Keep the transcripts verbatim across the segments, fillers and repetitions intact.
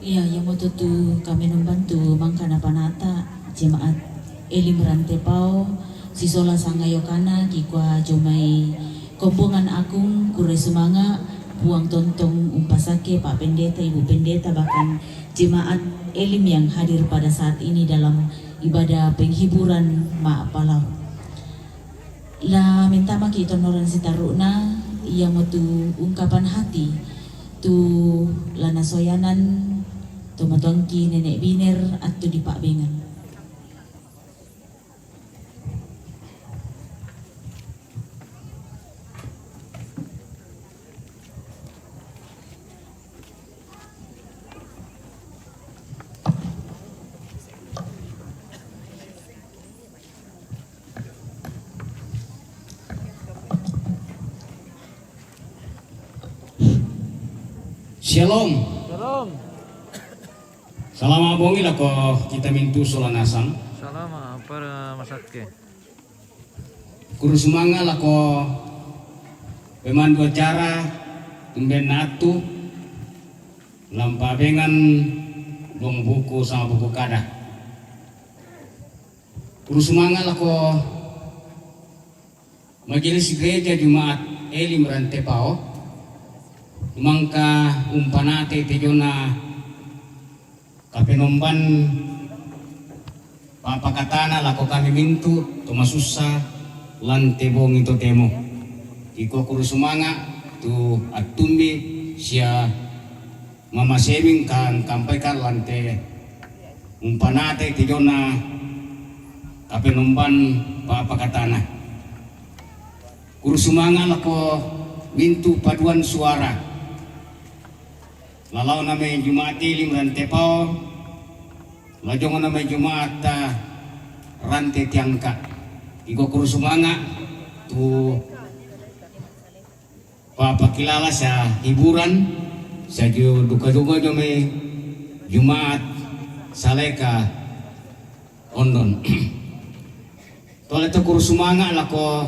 Iya, iya mo tutu kami numbantu mangkana panata jemaat Elim Rantepao, sisola sangayokana kikua jomai kombongan akung kure sumanga, Puang tontong umpasake Pak Pendeta, Ibu Pendeta, bahkan jemaat Elim yang hadir pada saat ini dalam ibadah penghiburan ma palau. La mentamaki tonoran sitaru'na, iya mo tu ungkapan hati, tu lana soyanan, to matuangki nenek biner, attu di pa'bengan. Shalom. Shalom. Salama bongi lako kita mintu sola nasang. Salama, para masakke. Kuru sumanga lako pemandu acara, tumben natu, lampa bengan bong buku sama buku kada. Kuru sumanga lako Majelis Gereja Jumaat Elim Rantepao, mangka umpanate tejona kapenomban papakatana lako kami mintu to masussa lante bongi totemo. Iko kuru sumanga tu attumbi sia mamaseming kan kampaikan lante umpanate tejona kapenomban papakatana. Kuru sumanga lako mintu paduan suara. Lalao name Jumaat Elim Rantepao, lajong name Jumaat Rante Tiangka. Iko kuru sumanga tu papakilala sa hiburan, sa ju duka-duka jo me Jumaat saleka ondon. Tole to kuru sumanga lako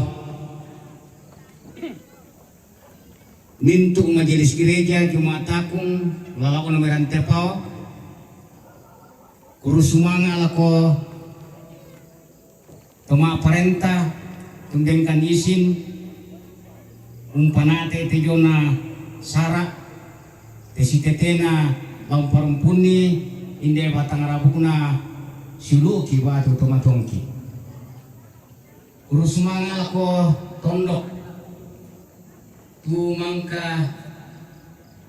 mintu Majelis Gereja Jumaat Akung, lalao name Rantepao, kuru sumanga lako pema'parenta, tumbengkan isin, umpanate tejona sara, tesitetena lao parumpunni, inde batang rabukna siulu'ki batu to matuangki. Kuru sumanga lako tondok, tu mangka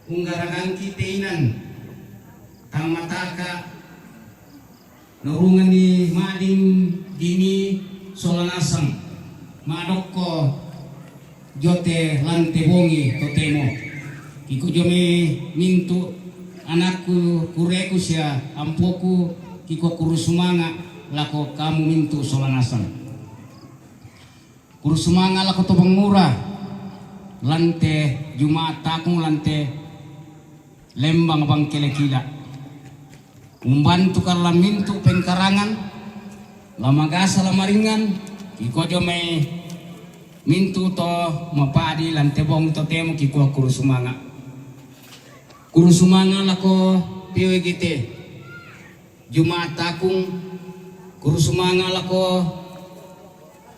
unggaragangki teinan, tammataka, naurungani mading dini sola nasang, madokko jote lante bongi totemo. Iko jome mintu anakku, kureku sia ampoku, iko kuru sumanga lako kamu mintu sola nasang. Kuru sumanga lako to Bangura, lante Jumaat Akung, lante Lembang Bangkelekila. Umbantu kalla mintu pengkarangan, la magasa la maringan, iko jome mintu to mapadi lante bong totemo kikua kuru sumanga. Kuru sumanga lako P W G T. Jumaat Akung, kurusumanga lako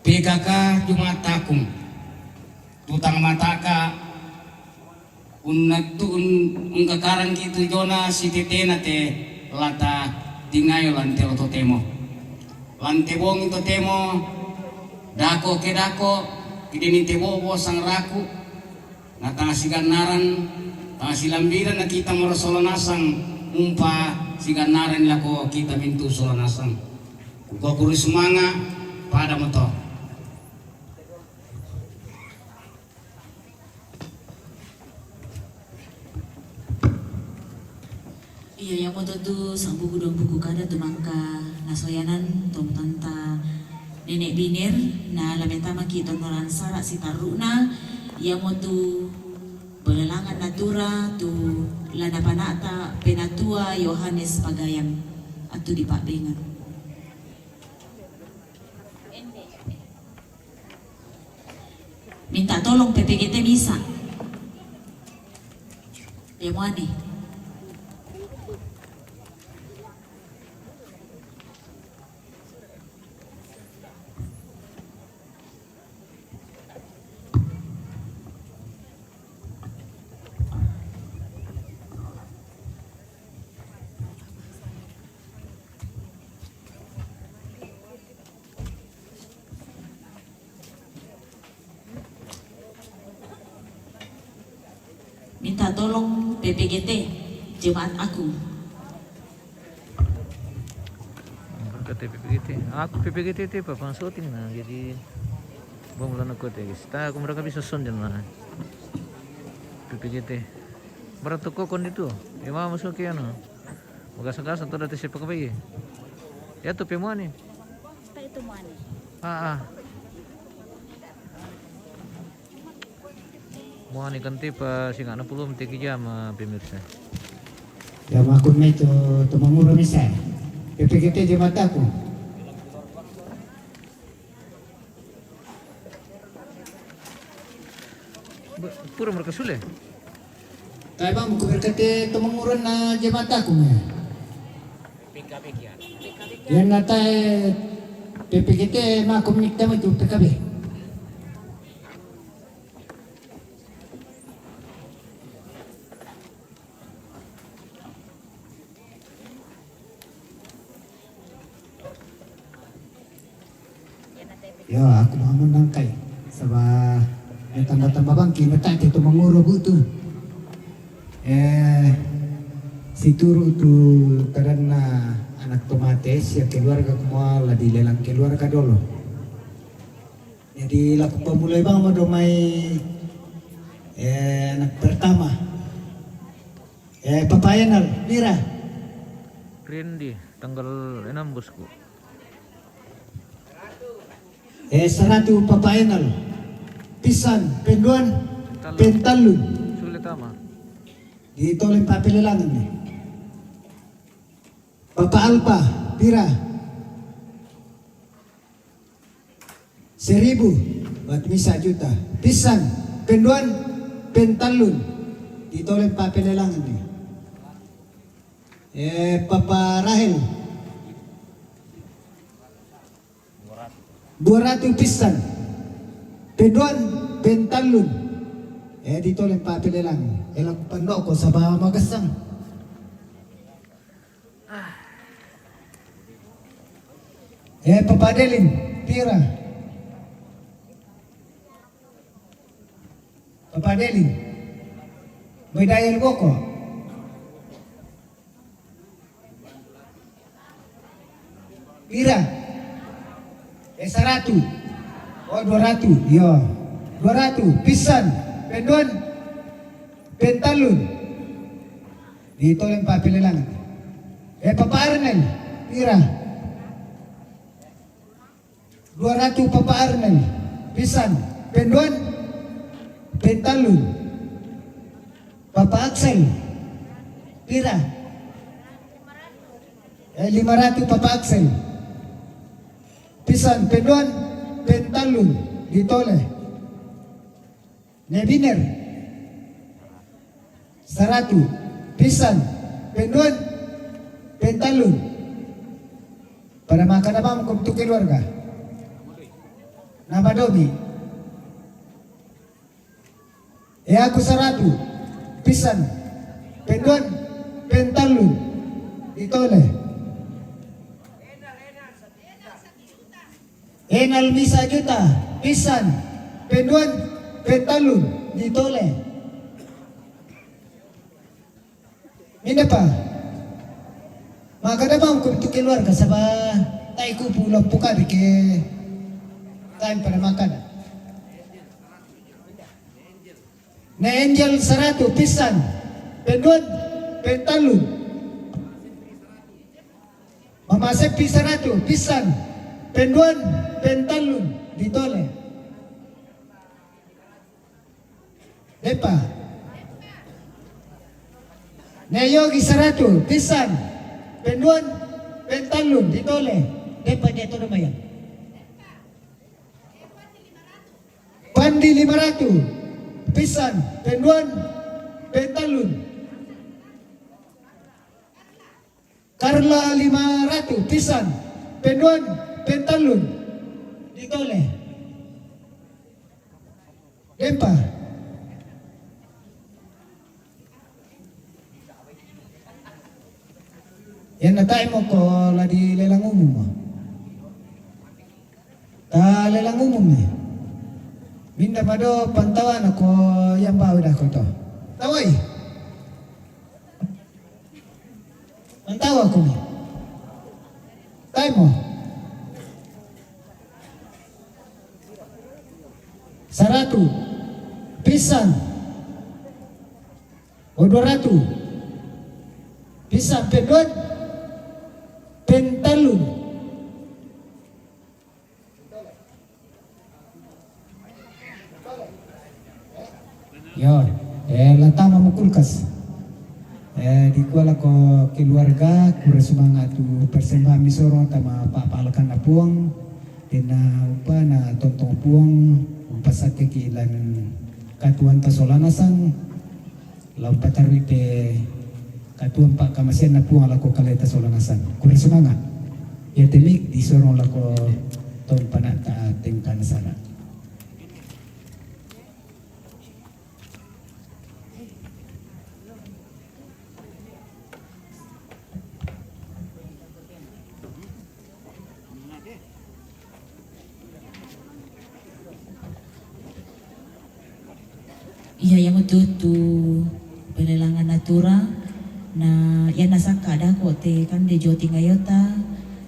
P K K Jumaat Akung. Tutang mataka unnattu un-, ungkakarangki tu jona sitetena te lata dingayo lante lo totemo. Lante bongi totemo dako ke dako, ideni te bobo sangraku, na tanga sigannaran, tanga silambiran na kita moro solo nasang, umpa sigannaran lako kita mintu solo nasang. Uko kurusumanga, pada moto. Iya, iya moto tu sambuku dua buku kada tu mangka nasoyanan tomtanta Nenek Biner, na lametama ki tonnoran sara sitaruna, iya motu belelangan natura tu lana panata penatua Yohanes Pagayang atu di Pabengan. Minta tolong P P G T bisa. Dia muane. Minta tolong P P G T, Jemaat Agung. Berkata P P G T. Aku P P G T te pa pangsoting na, jadi bom lana kote, guys. Ta aku mereka bisa sonden na. P P G T. Berat tu kokon itu. Ya, mau masuk ke anu. Magasa-gasa tu dati sepak bayi. Ya tu pemuani. Ta itu muane. Ah, ah. Muane kan te pa singa na pulum te ki jama, pemirsa. Ya, makun me tu, tu manguru misa. P P G T Jemaat Agung. Be-, pura mereka sule. Tai bang, ku berkati tu manguru na Jemaat Agung ya. Yan na tai P P G T makun me tu P K B. Ya, aku mau menangkai. Saba, ya, tambah-tambah bangki, minta itu tu manguru butu. Eh, situru tu kadanna anak tomate, sia keluarga kumua la dilelang keluarga dolo. Jadi, laku pamulai bang ma domai, eh, anak pertama. Eh, Papa Enal, pira? Rindi, tanggal enam, bosku. Eh, saratu Papa Enal. Pisan, penduan, pentalun. Sulit ama. Di toleng papelelangan ni. Papa Alpa, pira? Seribu, berarti misa juta. Pisan, penduan, pentallun. Ditoleng papelelangan ni. Eh, Papa Rahel. Dua ratu pisan. Penduan, pentallun. Eh, ditoleng papelelangan. Ela pandoko saba magasang. Eh, Papa Delin, pira? Papa Delin. Medaya Luboko. Pira? Eh, saratu. Oh, dua ratu. Yo. Dua ratu. Pisan. Penduan. Pentallun. Ditoleng papelelangan. Eh, Papa Arnel, pira? Dua ratu Papa Arnel. Pisan. Penduan. Pentallun. Papa Axel, pira? Eh, lima ratu Papa Axel. Pisan. Penduan. Pentallun. Ditole. Nebiner. Saratu. Pisan. Penduan. Pentallun. Pada makada mamu ko tu keluarga. Nama domi. E aku saratu, pisan, penduan, pentalun, ditole. Enal misa juta, pisan, penduan, pentalun, ditole. Minda pa. Makada mamu ko tu keluarga saba tai ku pulang puka dike. Time pada makada. Na angel saratu pisan. Penduan, pentalun. Mama sepi saratu pisan. Penduan, pentalun. Ditole. Depa. Ne yogi saratu, pisan, penduan, pentalun, ditole. Depa dia todo maya. Pandi lima ratu, pisan, penduan, pentalun. Karla lima ratu, pisan, penduan, pentalun, ditole. Dempa. Yana taimo ko la di lelang umum. Ta lelang umum ni. Minda mado pantawana ko yamba uda ko to. Tawai. Pantawa ko ni. Taimo. Saratu. Pisan. O dua ratu. Pisan, penduan, pentalun. Yo, e, la tama mu kulkas. E, di kuala ko keluarga, kura sumanga tu persembahan mi soro tama papalakan na puang, dena upa na tontong puang, umpasake ki lan katuan ta Solanasan, lau patarui pe katuan pa kamasian na puang lako kaleta Solanasan. Kura sumanga. Ya temik di sorong lako ton panata tengkan sana. Iya, yang ututu pelelangan natura na, ya nasaka dako te kan de joti ngayota,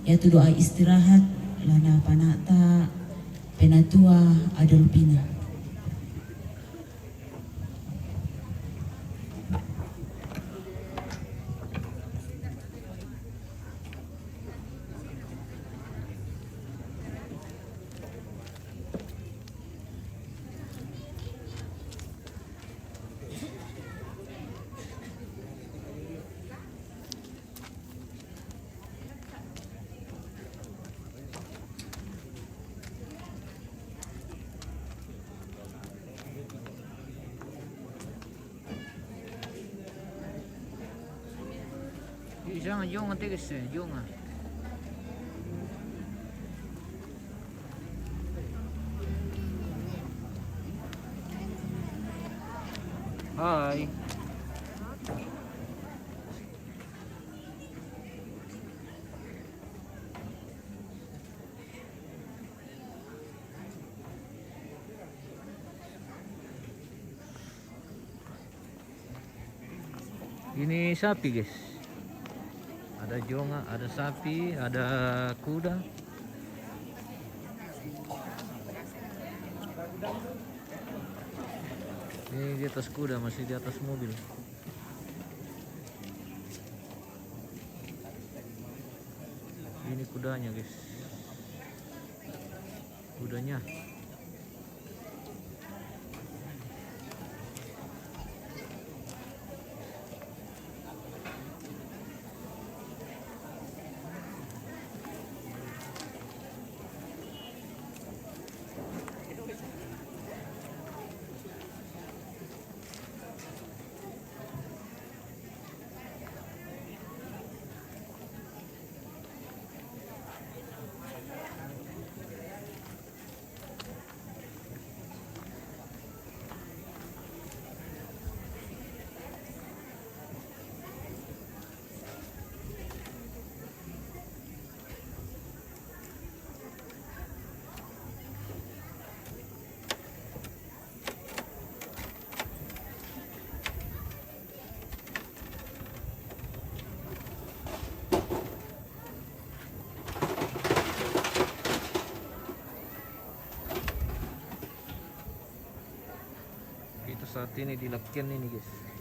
ya tu doa istirahat lana panata penatua Adolfina. Isang yung ate kasi, yung ah. Hi. Ini sapi, guys. Ada jonga, ada sapi, ada kuda. Ini di atas kuda, masih di atas mobil. Ini kudanya, guys. Kudanya. Saat ini di Lakken ini, guys.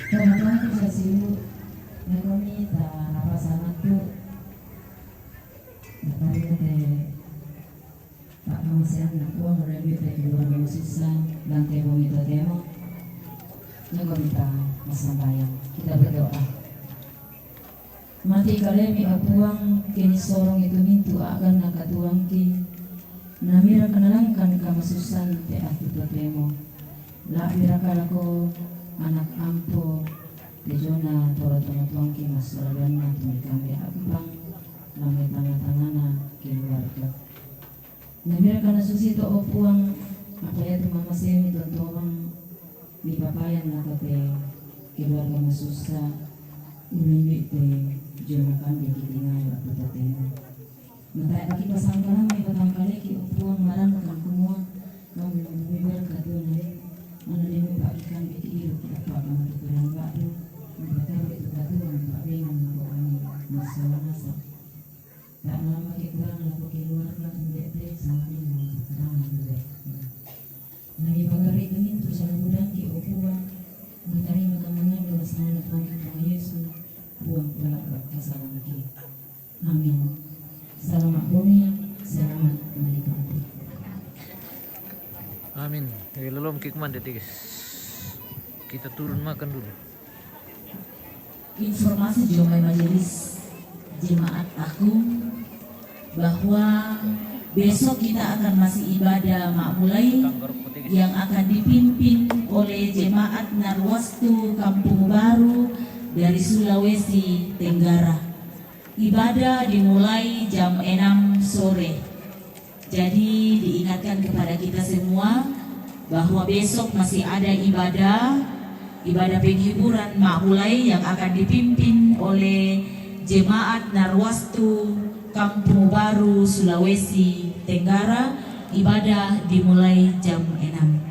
Kamattan ku sa siyu, na kami ta napasangan ku, na kami na te pakamasian na kuwa, na review te keluarga Mususa, dan te bonita tema. Na kami ta masambayan, kita berdoa. Mati kalemi, o Puang, ke ni sorong itu mintu agan na katuangki, na mira kanalangkan kamasusante aku totemo. La mira kalako anak ampo, tejona toro tongotuangki masolaluanna tumi kambe ampang, lame tanga-tangana keluarga. Na mira kana susi to, o Puang, apa ia tu mama semi tontomang, ni papayan na kate keluarga masusa, ulun duit te jona kambe kitingai aku totemo. Matae bagi pasangkalan, mai patangkaleki, o Puang, marang kan kumua, kami lebih berkat Tuhan, mana demi bagi kami iru kita pakai untuk perang batu, matae itu katuan, pabengan, kami masalah masa. Tak lama kekurangan lako keluarga, mendek te sama ini, keterangan juga. Nami pagari kami untuk salah budangki, o Puang, matarimaka mangandung sangat bagi Tuhan Yesus, Puang pelak kasalangki. Amin. Selamat bumi, selamat menikmati. Amin. Eh, lolom ki kumande, guys. Kita turun makan dulu. Informasi jomai Majelis Jemaat Agung bahwa besok kita akan masih ibadah makmulai yang akan dipimpin oleh Jemaat Narwastu Kampung Baru dari Sulawesi Tenggara. Ibadah dimulai jam enam sore. Jadi, diingatkan kepada kita semua bahwa besok masih ada ibadah, ibadah penghiburan makmulai yang akan dipimpin oleh Jemaat Narwastu Kampung Baru, Sulawesi Tenggara. Ibadah dimulai jam enam.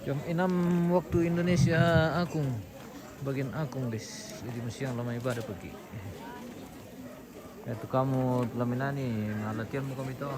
Jam enam waktu Indonesia Agung, bagian Agung, guys. Jadi masiang lama ibadah pagi. Itu kamu laminani, nah, latihan mau kami tahu.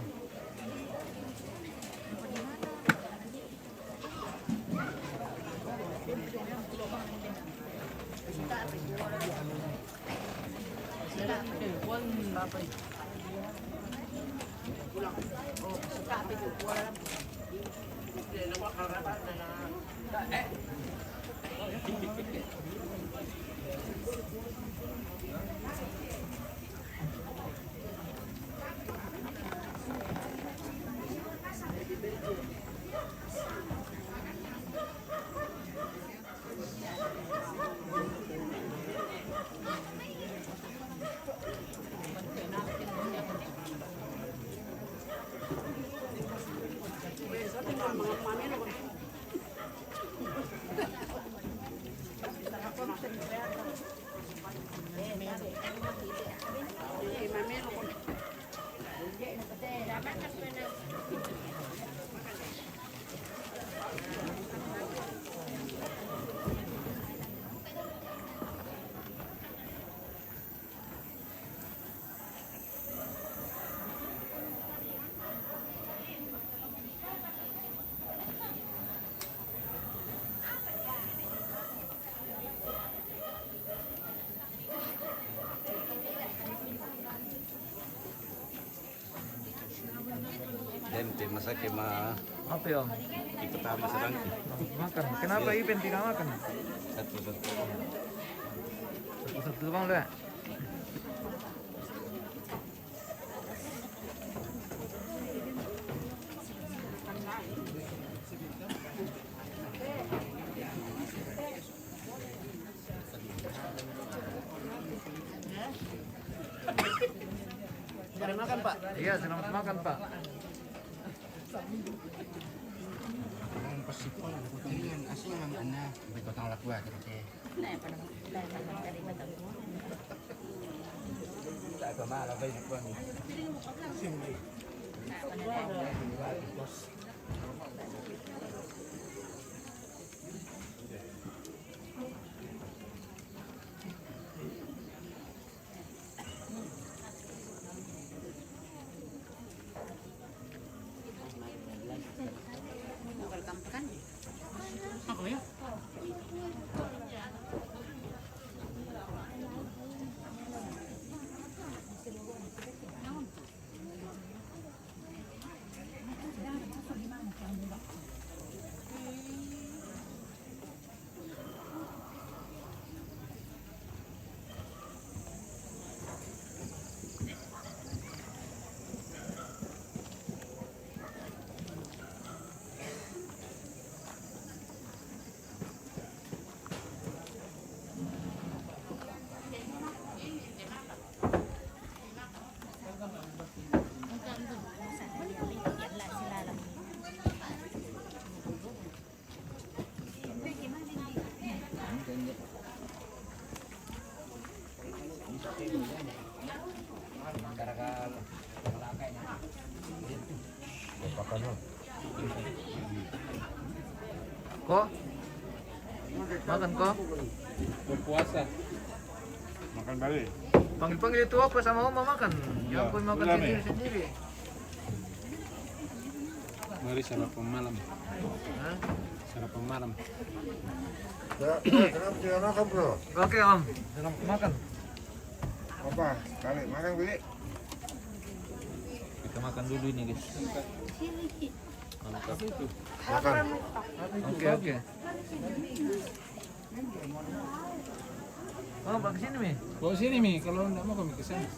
Dan tema sakit ma. Apa ya? Kita tambah sedang. Makan. Kenapa Iben tidak makan? Satu, satu. Satu, satu bang dah. Selamat makan, Pak. Iya, selamat makan, Pak. Ang pasipol, kutingan, asing ang ana, may kotang lakwa, kaya. Makan ko? Berpuasa. Makan balik. Panggil-panggil itu apa sama oma makan? Ya, Jangan kau makan udah, Mi. sendiri-sendiri. Mari sarapan malam. Hah? Sarapan malam. Ya, ya, kenapa tidak makan, bro? Oke, Om. Selamat makan. Apa? Kali makan, Bili? Kita makan dulu ini, guys. Mantap. Makan. Oke, oke. Oh, Pak, ke sini, Mi. Bawa sini, Mi. Kalau nggak mau, kami ke sana.